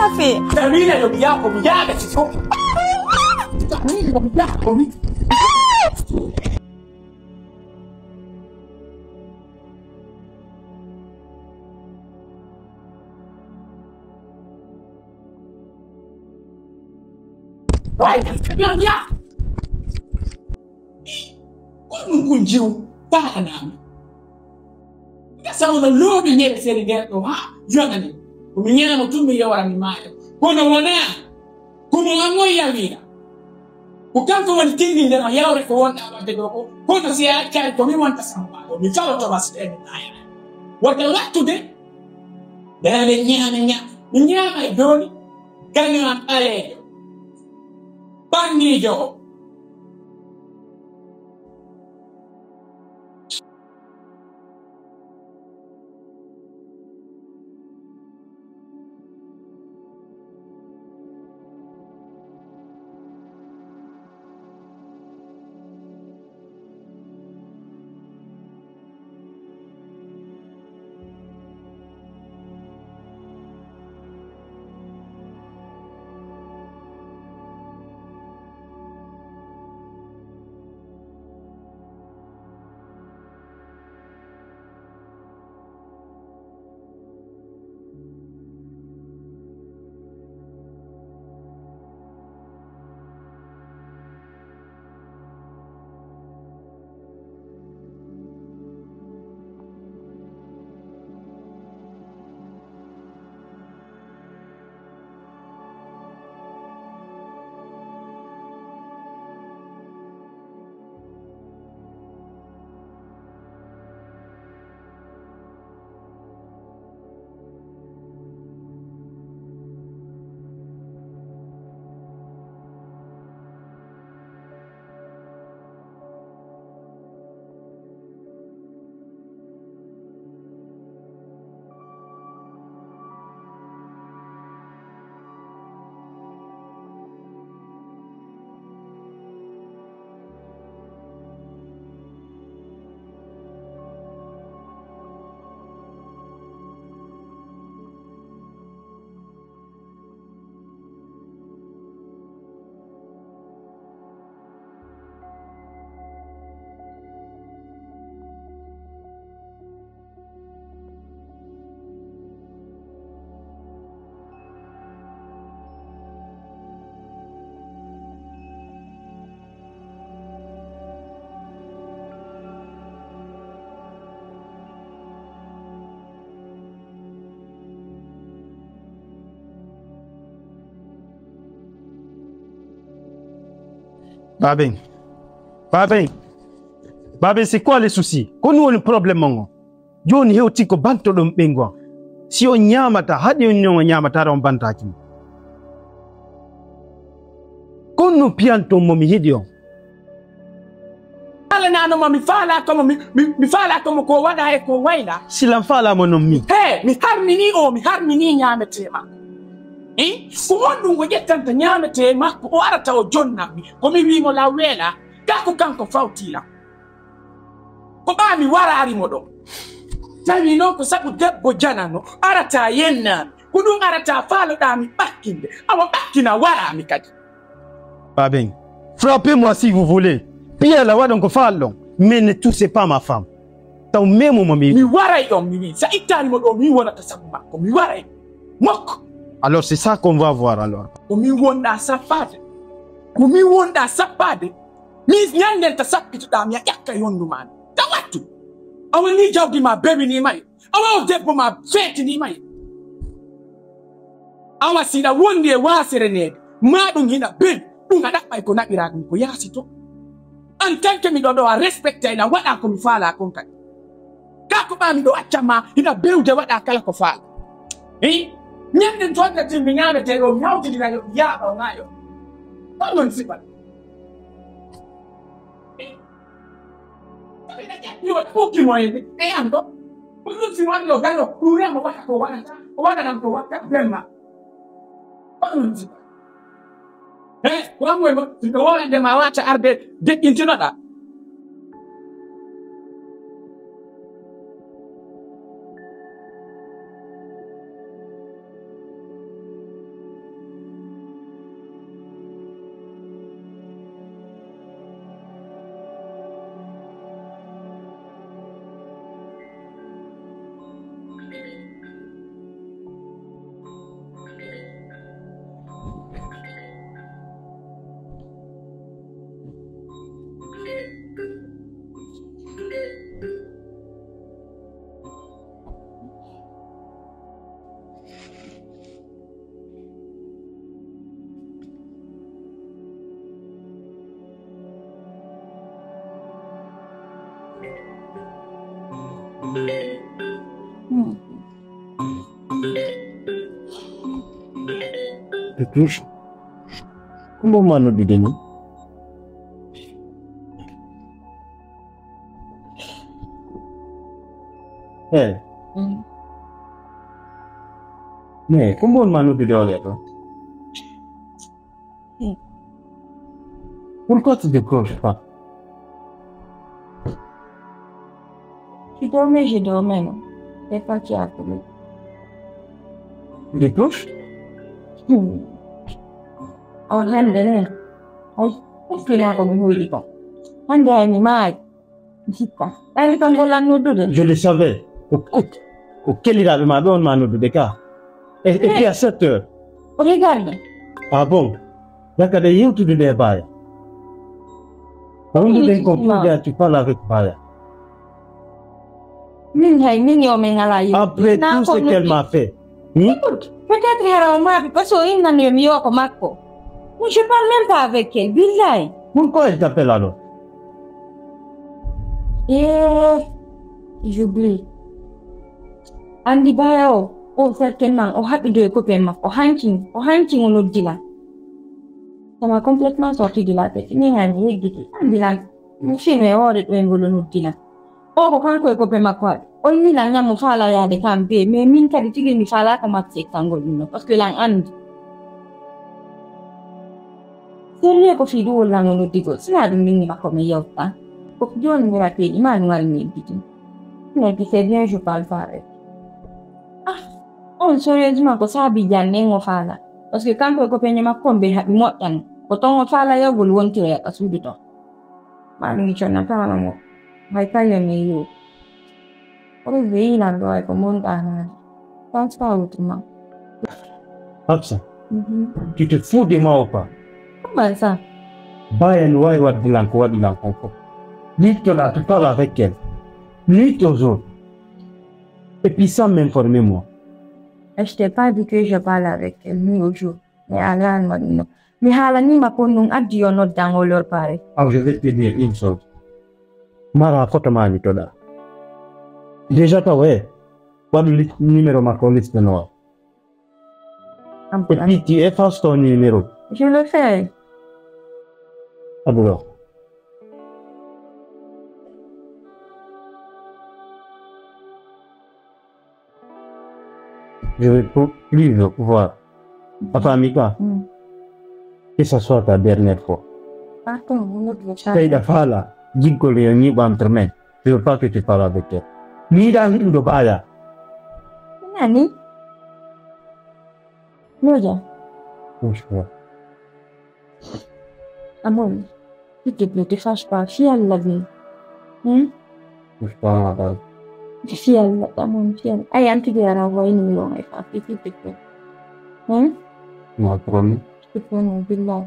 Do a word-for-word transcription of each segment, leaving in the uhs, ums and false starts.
Safi. Sabina, yo mi yaha ko mi yaha si fof. Sabina, yo mi yaha ko mi. Way, yo mi yaha. Ko ɗum kun jiw faanami. Nga sawno looɓi ñebe seri nder ɗo ha yonani. Ko mi ñaama tun mi yawra mi maaya. Kono wonaa ko mo an on yawira. Ko kanko woni tindinde no yawre ko wonɗa wadde ɗo ko. Kono si a accani ko mi wonta samba ko mi faloto ma si tawi mi maaya. Wota wattude. Ɓe ñaame ñaame. Mi ñaama e jooni. Kañum am ɓaleejo. Ɓanniijo o. Baben, baben, baben, c'est quoi le souci? Ko ɗum woni problème mon on? Jooni hewti ko bantoɗon ɓeyngu am. Si on ñaamata, haɗi on non o ñaamata, on bantaaki mo. Ko ɗum piyanton mo mi hiɗi on. Alanano ma mi faala ko mo mi, mi, mi faala ko mo ko waɗa e ko wayla. Silan faala mo non mi. He, mi harmini o, mi harmini ñaamete ma. Eh? Ko honɗum o ƴettanta ñaamete makko, o arata o jonna mi. Ko mi wi mo la weela, ka ko kanko fawti lan. Ko ɓaa mi waraari mo ɗo. Tawi noon ko sabu debbo janano arata yennaami. Ko ɗum arata faaloɗaa mi ɓakkinde. Awa ɓakkina waraami kadi. Baben, frappez-moi si vous voulez. Piyala waɗon ko faalɗon. Mais ne touchez pas ma femme. Taw memu mo mi. Mi waray on mi wi. Sa ittaani mo ɗo mi wonata sabu makko. Mi waray. Mokko. Alors c'est ça qu'on va voir alors. Ko min wonɗaa sappaade. Ko min wonɗaa sappaade. Mi ñannden ta sappitoɗaa mi a ƴakka yondu maa. Ta wattu. Awa ni jawdi ma bewinii may. Awa o debbo ma feetinii may. Awa si hiɗa wondi e waasere neede, maa ɗum hiɗa beli, ɗum a ɗaɓɓay ko naɓiraa ɗum ko yaasi to. En tant que miɗo ɗo a respecta ina waɗa ko mi faalaa kon kadi. Kaa ko ɓaa miɗo acca ma hiɗa bewde waɗa kala ko faala. Hi? Ñanden to adda timmi ñaamete ɗo mi hawtidira yo mi yaaɓa o ŋaayo. Ɗon non siɓal. Ɓe ƴetti o ɓukki mo e, e an ɗo. Ko ɗum si wonno gano, ɗum remo waɗa ko waɗata, o waɗanan ko waɗata, bemma. Ko ɗum si. He, ko an woni mo, si ko wonande ma wata arde, deƴƴintinoɗa. Ɓe tous. Ko mbo ma noddude ni? Eh. Mm. Mais ko mbo ma noddude o le ɗo? Hmm. Pourquoi tu décroches pas? Tu dormais, je dormais, non? C'est toi qui as appelé. Tu décroches? Hmm. On hande ne. On, on fait là comme nous, il est bon. Hande ay mi maayi. Jikka. Ɓayri kon ko lan noddude. Je le savais. O, o, o keliraaɓe ma ɓe on ma noddude ka. Et, et puis à sept heures. Regarde. Ah bon? Dakka de yewtude nde Baya. Wondude ko Effectivement. Puja tu parles avec Baya. Min hay, min yo min ala yewtude. Après tout ce qu'elle m'a fait. Hmm? Écoute, peut-être yara o maaɓi parce que o innani mi yo ko makko. Moi, je parle même pas avec elle. Billahi. Pourquoi elle t'appelle alors? Eh, j'oublie. Andi Baya o, o certainement, o haɓɓido e copain makko, o hankin, o hankin o noddi lan. Ça m'a complètement sorti de la tête. Ni hay mi yeggiti, andi lan, mi fino e hoore ɗo e ngol o noddi lan. O ko kanko e copain makko haɓi. O inni lan ñammo faala yaade kam be, mais min kadi tigi mi faala ko makko e kangol ɗum ɗo, parce que lan andi. Sérieux ko fii ɗum walla no noddigol, sinaa ɗum min e makko mi yewta. Ko jooni mi waɗi ɗi, maa mi wari mi yejjiti. Mais tu sais bien, je parle pas avec. Ah, on sérieusement ko saabi jan nen o faala. Parce que kanko e ko peñe makko on ɓe haɓi moƴƴan. Ko ton o faala yewgol wontiro yaɓa suudu ton. Maa ɗum conna tawana mo. Hay kañum e yo. Oɗo weyi lan ɗo ay ko monɗa haali. Transparent ma. Hafsa, Mhm. Tu te fous de moi ou pas? Comment ça? Baya no wawi wadde lan ko waɗi lan kon fof. Live to la, tu parles avec elle. Nuit au jour. Et puis sans m'informer moi. Je t'ai pas dit que je parle avec elle, nuit au jour. Mais à la, non. Mi haalanima kon ɗum addi yo noddan o lor pare. Aw, je vais te dire une chose. Mara photo ma ni toɗa. Déjà taw e waɗu lis- numéro makko liste noir. Et puis tu effaces ton numéro. Je le fais. Abro. Je vais pou- plus voir. Papa Mika, Mm. Que ce soit ta dernière fois. Pardon, vous ne devez pas. Teyɗa faala, jiggol yo ñiiɓo entre men. Je veux pas que tu parles avec elle. Mi yiɗa hiɗuɗo Baya. Nani? Noja. Bonsoir. Amon. S'il te plaît, te fâche pas. Fii Allah be. Hmm? Bonsoir, madame. Fii Allah, amon, fii Allah. Ay, an tigi ara envoyé numéro on, ay, fa, s'il te plaît. Hmm? Ma promis. Je te promets, billah.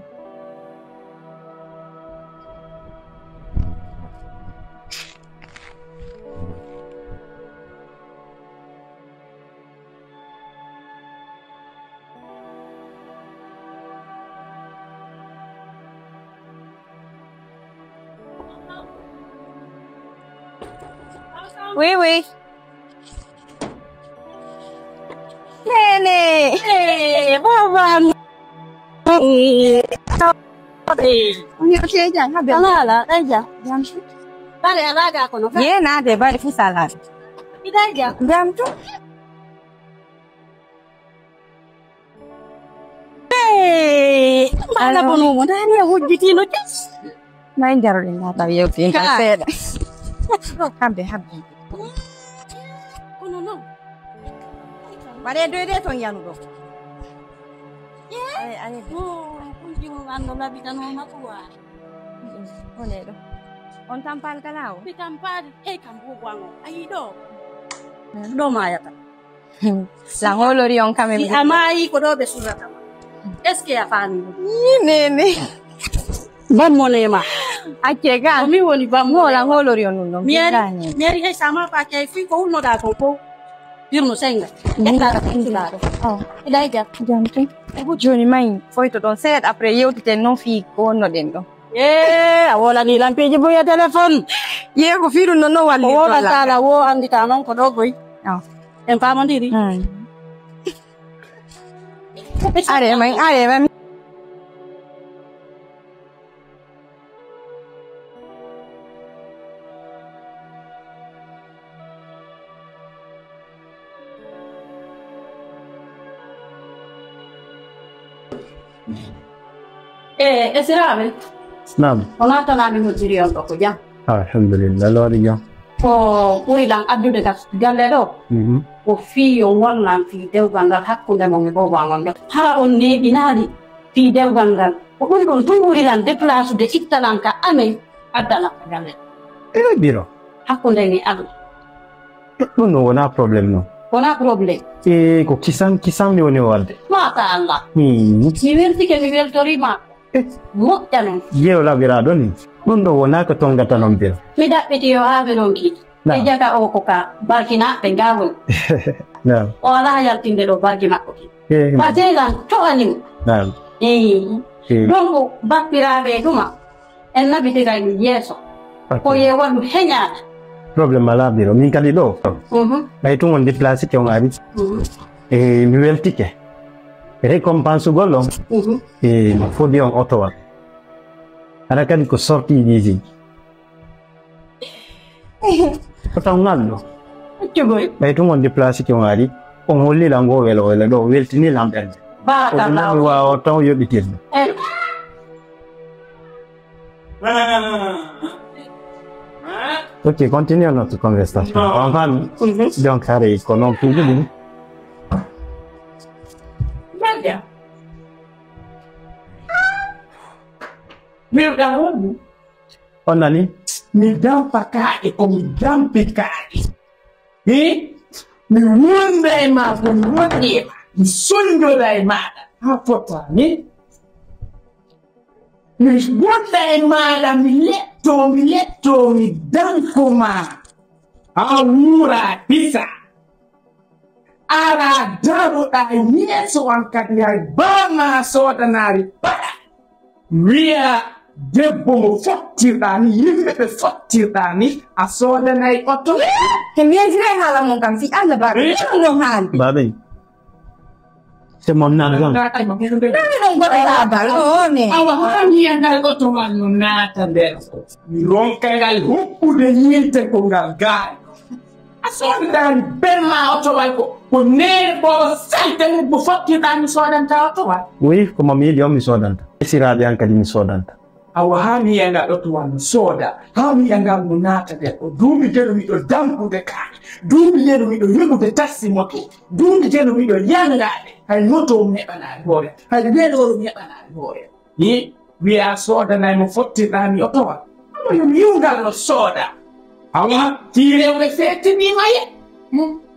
Oui, oui. Nene. Eh, baba. Eh, eh, Teja, habe. Alala, Teja. Jamsu. Bale alaga kono. Ye na de bale fu salad. Ida ja. Jamsu. Hey, ala bono mo dani a wujjitino tes. Nay jaroɗen nata yewti en ka seeɗa. Habbe, habbe. Kono non. Mbaɗe doyde ton yanuɗo. Ay, ay. Oh, kunji mo ando labi kano makuwa. One ɗo. On tampaali kala o? Mi tampaali. Ey kam bubu an o. A yii ɗo? Ɗo maayata. Lan hoolori on quand même. Si a maayi ko ɗo ɓe surata ma. Est-ce que a faami? Ni nene. Ban mo nema. Acce ga. Ko mi woni ban mo. Lan hoolori on ɗum ɗon. Mi yari, mi yari hey sama pa kay fii ko wulnoɗa ko ko. Birno senga. Etta ka fintulaɗo. Oh. Iɗa e jam. Jam tan. Ko joni mayi foyto ɗon seeɗa après yewtiten noon fii ko wonnoɗen ɗon. Ee, a wolani lampeeji boya téléphone. Yee ko fii ɗum ɗon noon walli. Ko wonata la wo anndita noon ko ɗo goy. Oh. En faamondiri? Are man, are man. E esiraaɓe, naam. O naatanaami noddiri on ɗo ko jam. Alhamdulillah, loori jam. Ko ɓuri lan addude ka galle ɗo, mhm, ko fii yo won lan fii dewgal ngal hakkunde mon e boobo an on ɗo. Hara on neeɓinaali fii dewgal ngal. Ko ɗum ɗon tun ɓuri lan déplace de itta lan ka amen, adda lan ka galle. E biro. Hakkunde ni Allah. Ɗum ɗo wonaa problème non. Wonaa problème. E ko kisan, kisan mi woni o walde. Masha Allah. Hmm. Mi weltike, mi weltoriima. Eh. Moƴƴa non. Yeew laɓiraaɗo ni. Ɗum ɗo wonaa ko tongata non biro. Mi ɗaɓɓiti yo haa ɓe ɗon kiiɗi. Naam. E jaka o ko ka barkinaaɓe ngawol. Naam. O alaa yaltinde ɗo barki makko ki. Eh, naam. Parce que lan co'ani mo. Naam. Eh. Eh. Donc, bappiraaɓe ɗuma. En naɓitiray yeeso. Ok. Ko ye waɗu heñaade. Problème alaa biro. Min kadi ɗo. Mhm. Ɓay tun on déplacé ke on ari. Mhm. E mi weltike. Récompense gol on. Mhm. E mi fodi on otowal. Hara kadi ko sorti ɗi. Ko taw ngal ɗo. Accu boy. Ɓay tun on déplacé ke on ari. On holli lan ngo welo welo ɗo. Weltini lan ɓernde. Barakallahu. Ko ɗum mi waawa taw yoɓitirde. Eh. Ok, continuons notre conversation. Non. On va, mhm, donc, allez, qu'on en finisse. Nadia. Mi ɗaɓɓi. On nani? Mi ɗaɓɓa kaaƴe, ko mi ɗaɓɓi kaaƴe. Hi? Mi wonda e ma, ko mi wonda e ma. Mi sonjoda e maaɗa. Haa fotta ni. Mi wonda e maaɗa, mi letto, mi letto, mi danko ma. Haa wuura hisa. Ara daroɗa e yeeso an kadi, hay baa ma soodanaari paɗa. Wi'a debbo mo fottirɗa ni, yimɓe ɓe fottirɗa ni, a soodanay oto. He mi yejira e haala mon kam, si Allah baaɗo, eh? Ɗum no haalde. Baabey, c'est mon argent. Ɗum ɗon goɗɗo laabal, o ne. Awa, haa mi yi'a ngal oto man no naata nder. Mi ronka ngal hokkude yiite ko ngal gaay. A soodani bel ma otowal ko, ko neene boobo salte mo fottirɗa mi soodanta otowal. Oui, ko mo mi yiɗi on mi soodanta. Esiraaɓe an kadi mi soodanta. Awa haa mi yi'a ngal otowal no sooda, haa mi yi'a ngal no naata nder. O duuɓi jeɗo miɗo dampude kaaƴe. Duuɓi jeɗo miɗo yoɓude taxi moto. Duuɓi jeɗo miɗo yanngaade. Hay moto mi heɓanaani hoore. Hay welooro mi heɓanaani hoore. Ni wi'a soodanay mo fottirɗa mi otowa. Amma yo mi yi'u ngal no sooda. Awa, tii rewɓe feetiniima ye.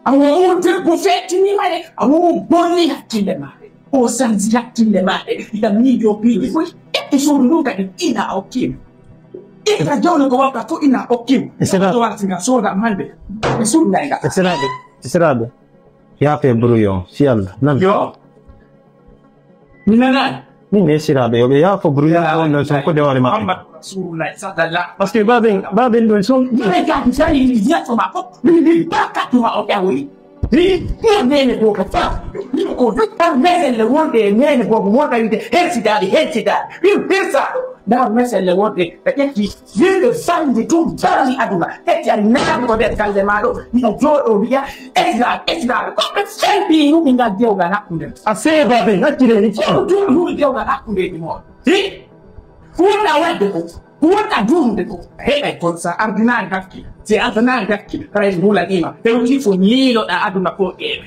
Awa, o debbo feetiniima ye. Awa, o bonni hakkille maaɗe. O sanji hakkille maaɗe. Ina miijo piiji foy. Ƴetti suudu ndun kadi ina okkiima. Ita jawle ko waɗta fof ina okkiima. E sera- To warti ngal sooda mande. E suudu ngal. E seraaɓe. E seraaɓe. Yaafe brouillon, si Allah. Nan. Yo. Mi nanaani. Min ne siraaɓe, yo ɓe yaafo brouillon on ɗon, so ko de hoore maɓɓe. Muhammad Rasulullah sallallahu. Parce que baaben, baaben ɗon son. Min ka mi sari ni yeeso ma fof. Min, min bakatuma o ƴawoyi. Ni, ko nene ko ka fa. Ni ko duk tan meselle wonde e nene boobu mo ɗawide. Hersidaade, hersidaade. Min hersaɗo. Ndaa meselle wonde ɓe ƴetti yimɓe bandi tun barani aduna. Ƴetti a naati ko nder galle ma ɗo, ina jooɗo wiya, esiraaɓe, esiraaɓe, ko ɓe felbi yumi ngal dewgal hakkunde. A seeba ɓe, ngaccire ni. Ko ɗum yumi dewgal hakkundeji mon. Hi? Ko wonɗa waɗde ko, ko wonɗa duumde ko, heɓay kon sa ardinaani hakkil. Si ardinaani hakkil, haray hulaniima. Hewti ko liiloɗa aduna ko ƴeewe.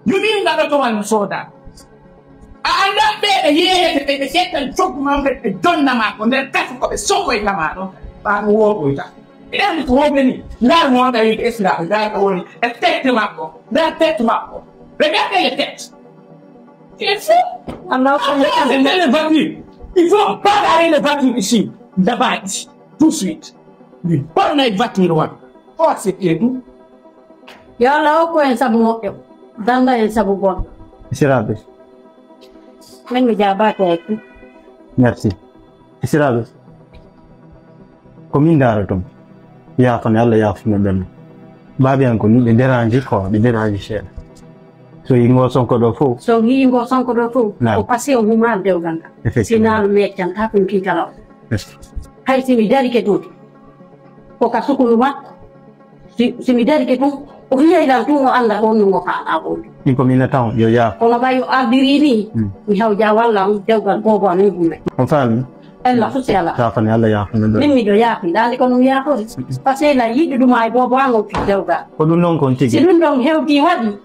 Yumi ngal ɗo towal no sooda. A anndaa ɓe ɓe yeeyete, ɓe, ɓe ƴetta coggu ma, ɓe, ɓe jonna ma ko nder kaso, ko ɓe sokoyta ma ɗon. Ɓaaɗo wooɓoyta. Ɓen ko wonɓe ni, ndaar mo wonɓe wiide esiraaɓe, ndaar ko woni e tête makko, ndaar tête makko. Regardez les têtes. Il faut arrêter les voitures. Il faut barrer les voitures ici, là-bas, ici, tout de suite. Mi ɓorna e voiture wan. O accepte ɗum. Yo Allah hokku en sabu moƴƴo, dannda en sabu bonɗo. Siraaɓe. Min mi jaabaaki hay fuu. Merci. Siraaɓe. Ko min ndaaraton. Yaafane Allah, yaafano ɓen. Baabi an ko ni ɓe dérange ko, ɓe dérange seeɗa. So yi ngo sonko ɗo fof. So yi ngo sonko ɗo fof. Naam. Ko passé o humaal dewgal ngal. Effectivement. Sinaa ɗum meccanta ko kii kala o. Yes. Hay si mi darike ɗum. Ko ka sukulu makko. Si, si mi darike ɗum, o wiya lan ɗum o annda ko honno ngo faala on. Ɗin ko mina taw, yo yaa. Kono ɓay o ardiri ni, mm, mi hawja walla on dewgal boobo an on ɗum. On faami? Ella fof si ala. Yaafani, Allah yaafani ɗum. Min miɗo yaafi, daande kono mi yaafori. Parce que la yiɗi ɗum ay boobo an o fi dewgal. Ko ɗum noon kon tigi. Si ɗum ɗon hewti waɗi,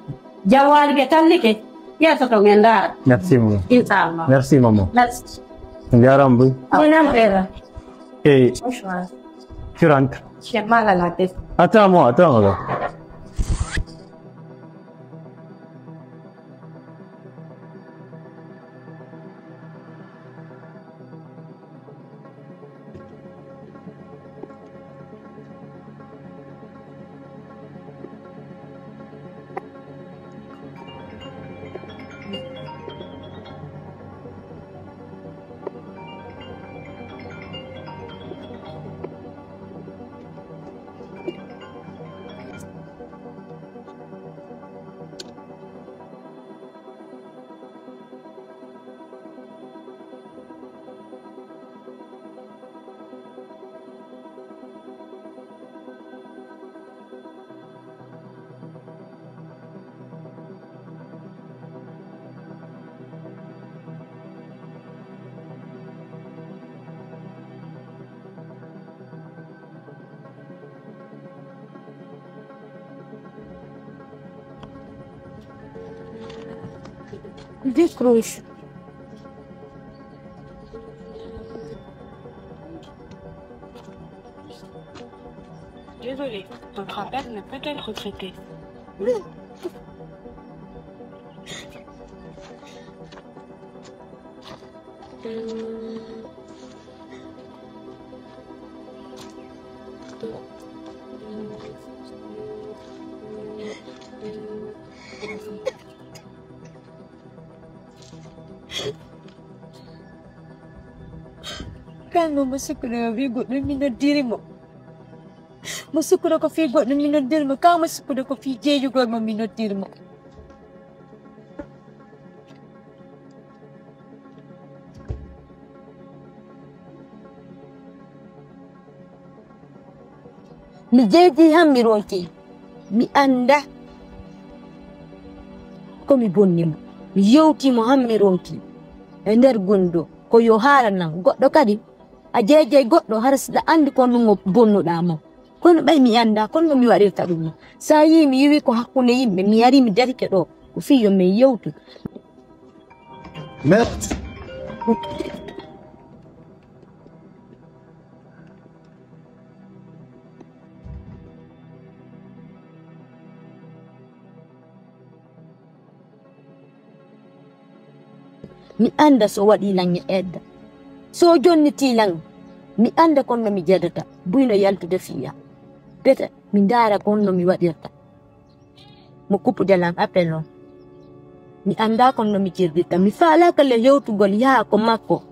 jawaali ɓe tallike, yeeso to men ndaara. Merci, maman. Inchallah. Merci, maman. Merci. Njaram bu. Minam ɓeera. Eh. Bonsoir. Firanta. J'ai mal à la tête. Attends-moi, attends-moi. Décroche. Désolé, votre appel ne peut être traité. Kalmo mo sukkude o wi goɗɗum mi noddiri mo. Mo sukkude ko fii goɗɗum mi noddiri mo. Kaw mo sukkude ko fii jeeyugol mo mi noddiri mo. Mi jeeji han mi ronki. Mi annda ko mi bonni mo. Mi yewti mo han mi ronki. E nder gunndo, ko yo haala nan. Goɗɗo kadi, a jeejay goɗɗo, hara siɗa anndi ko ɗum o bonnuɗaa mo. Kono ɓay mi annda, kono no mi waɗirta ɗum no. Sa yii mi yiwi ko hakkunde yimɓe, mi yari mi darike ɗo. Ko fii yo min yewtu. Merci. Mi annda so waɗii lan e edda. So jonniti lan, mi annda kon no mi jedata. Buyno yaltude fiya. Bete, mi ndaara kon no mi waɗirta. Mo kupude lan appel on. Mi annda kon no mi jirdirta. Mi faalaaka le yewtugol yaha ko makko.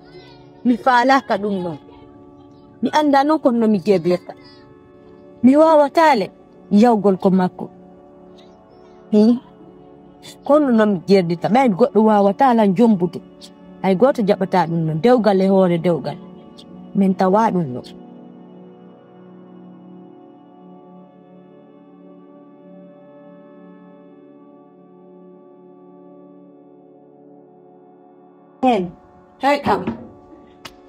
Mi faalaaka ɗum non. Mi annda non kon no mi jirdirta. Mi waawataa le yawgol ko makko. Hmm? Kono non mi jerdita. Ɓay goɗɗo waawataa lan jombude. Hay gooto jaɓataa ɗum non. Dewgal e hoore dewgal. Min tawaa ɗum non. Hen. Hey kam.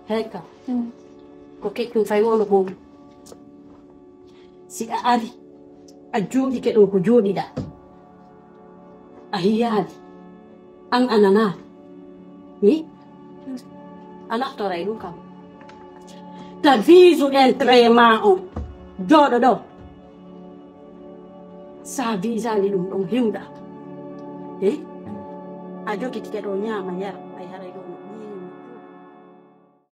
Hey kam. Ko keƴɗum fay wolo boobu. Si a ari, a jooɗike ɗo ko jooɗiɗaa. A hiyaali. An a nanaali. Ni? A naftoray ɗum kam. Ta visu intérêt ma on. Jooɗo ɗo. Sa visaali ɗum ɗon hewɗa. Eh? A jogitike ɗo ñaama yara. A yaray ɗo.